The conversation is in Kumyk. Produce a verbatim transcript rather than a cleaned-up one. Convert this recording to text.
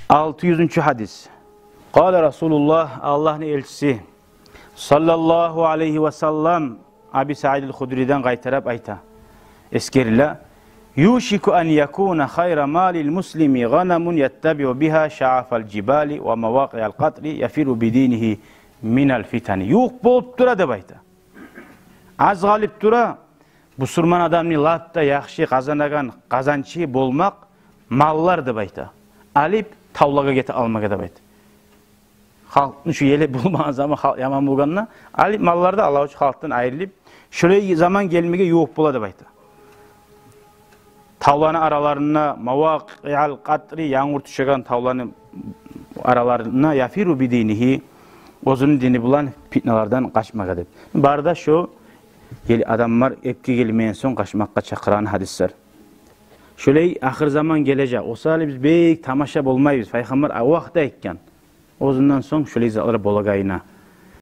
Алты юзюнчю гьадис. Къала Расулуллагь, Аллагьны элчиси, саллаллагьу алайгьи ва саллам, Аби Саид аль-Худриден къайтарып айта, эсгериле: «Юшику ан якуна хайра малил муслими гъанамун яттабиу бигьа шаафал жибали ва мавакъиал къатри яфирру бидинигьи минал фитани». Ювукъ болуп тура деп айта. Аз къалып тура бусурман адамны лап да яхшы къазанагъан къазанчы болмакъ маллар деп айта. Алып тавлагъа гете алмагъа деп айта. Халкъны шу ели болмагъан заман, халкъ яман болгъанда, алып маллар да Аллагь учун халкъдан айрылып, шолай заман гелмеге ювукъ бола деп айта. Тавланы араларына, мавакъиал къатри, янгур тюшеген тавланы араларына, яфирру бидинигьи, оьзюню дини булан питналардан къачмагъа деп. Бары да шо ел адамлар эпке гелмеген сонг къачмакъгъа чакъырагъан гьадислер. Шолай ахыр заман гележек. Осал биз бек тамаша болмайбыз. Пайхаммар аввакъда айтгъан. Оьзюнден сонг шолай затлар болагъайына.